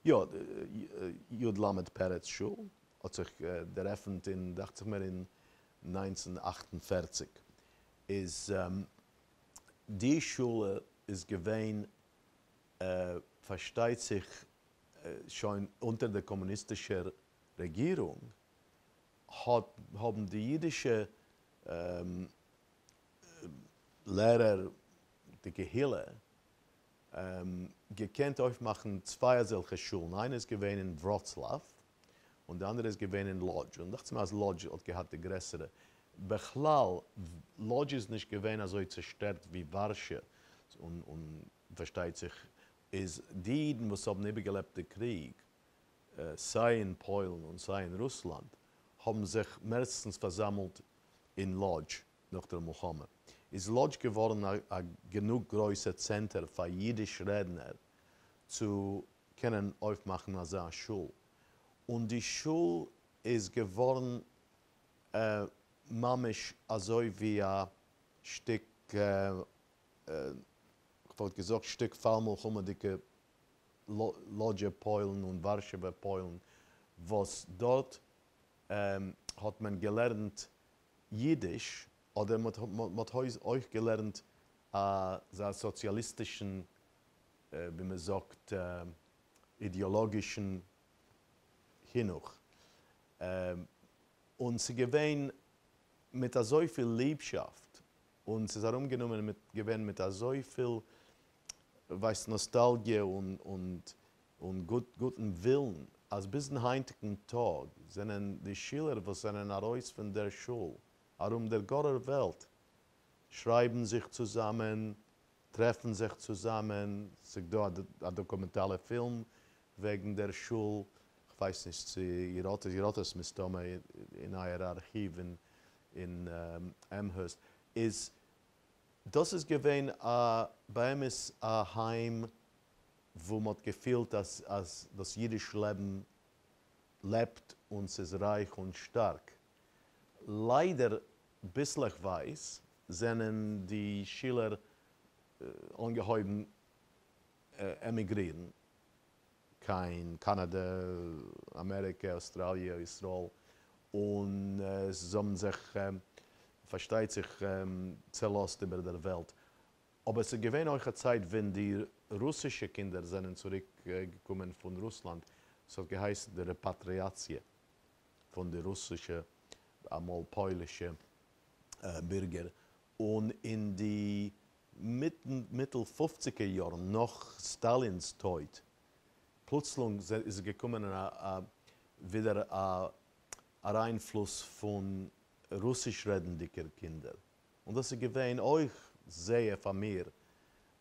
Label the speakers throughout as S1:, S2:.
S1: יא, י ל פרץ שול האט זיך דערעפנט אין, דאכט זיך מיר אין 1948, איז די שולע איז געווען פארשטייט זיך שוין אונטער דער קאמוניסטישער רעגירונג, האט האבן די אידישע לערער, די קהילה, געקענט אויפמאכן צוויי אזעלכע שולן, איינע איז געווען אין וראצלאוו און די אנדערע איז געווען אין לאדזש, און דאכט זיך מיר אז לאדזש האט געהאט די גרעסערע, בכלל לאדזש איז נישט געווען אזוי צעשטערט ווי ווארשע, און פארשטייט זיך איז די אידן וואס האבן איבערגעלעבט די קריג סיי אין פוילן און סיי אין רוסלאנד האבן זיך מערסטנס פארזאמלט אין לאדזש. נאך דער מלחמה איז לאדזש געווארן א גענוג גרויסע צענטער פאר אידיש רעדנער צו קענען אויפמאכן אזא שול, און די שול איז געווארן ממש אזוי ווי א שטיק, כ'וואלט געזאגט שטיק פאר-מלחמה'דיגע לאדזשער פוילן און ווארשעווער פוילן, וואס דארט האט מען געלערנט יידיש, אדער מ'האט אויך געלערנט אזא סאציאליסטישן, ווי מ'זאגט, אידעאלאגישן חינוך. און ס'איז געווען מיט אזויפיל ליבשאפט, און ס'איז ארומגענומען מיט געווען מיט אזויפיל, ווייסט, נאסטאלגיע און און גוטן ווילן, אז ביזן היינטיגן טאג זענען די שילער וואס זענען ארויס פון דער שול ארום דער גארער וועלט, שרייבן זיך צוזאמען, טרעפן זיך צוזאמען, ס'איז דא א דאקומענטאלע פילם וועגן דער שול, כ'ווייס נישט צו איר האט עס, איר האט עס מסתמא אין אייער ארכיוו אין אמהערסט, איז דאס איז געווען א באמת א היים וואו מ'האט געפילט אז אז דאס אידיש לעבן לעבט און ס'איז רייך און שטארק. ליידער ביסלעכווייז זענען די שילער אנגעהויבן עמיגרירן קיין קאנאדע, אמעריקע, אוסטראליע, ישראל, און זיי האבן זיך פארשטייט זיך צעלאזט איבער דער וועלט. אבער ס'איז געווען אויך א צייט ווען די רוסישע קינדער זענען צוריק געקומען פון רוסלאנד, ס'האט געהייסן די רעפאטריאציע פון די רוסישע, אמאל פוילישע, בירגער, און אין די מיטל פופציגער יארן נאך סטאלינ'ס טויט, פלוצלונג איז געקומען ווידער א אריינפלוס פון רוסיש רעדנדיגער קינדער, און דאס איז געווען אויך זייער פאר מיר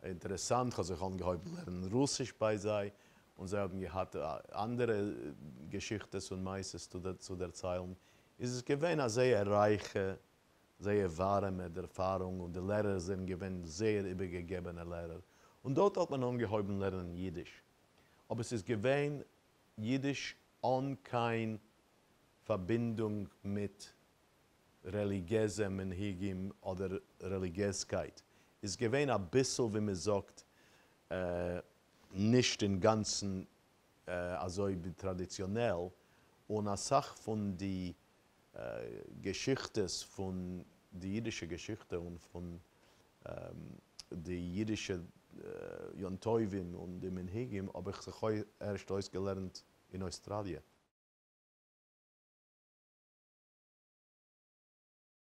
S1: אינטערעסאנט, כ'האב זיך אנגעהויבן לערנען רוסיש ביי זיי, און זיי האבן געהאט אנדערע געשיכטעס און מעשות צו דערציילן, איז עס געווען א זייער רייכע, זייער ווארעמע דערפארונג, און די לערער זענען געווען זייער איבערגעגעבענע לערער, און דארט האט מען אנגעהויבן לערנען אידיש, אבער ס'איז געווען אידיש אן קיין פארבינדונג מיט רעליגיעזע מנהיגים אדער רעליגיעזקייט איז געווען אביסל ווי מען זאגט נישט אינגאנצן אזוי ווי טראדיציאנעל, און אסאך פון די געשיכטעס פון די אידישע געשיכטע און פון די אידישע יום טובים און די מנהיגים האב איך זיך ערשט אויסגעלערנט אין אויסטראליע.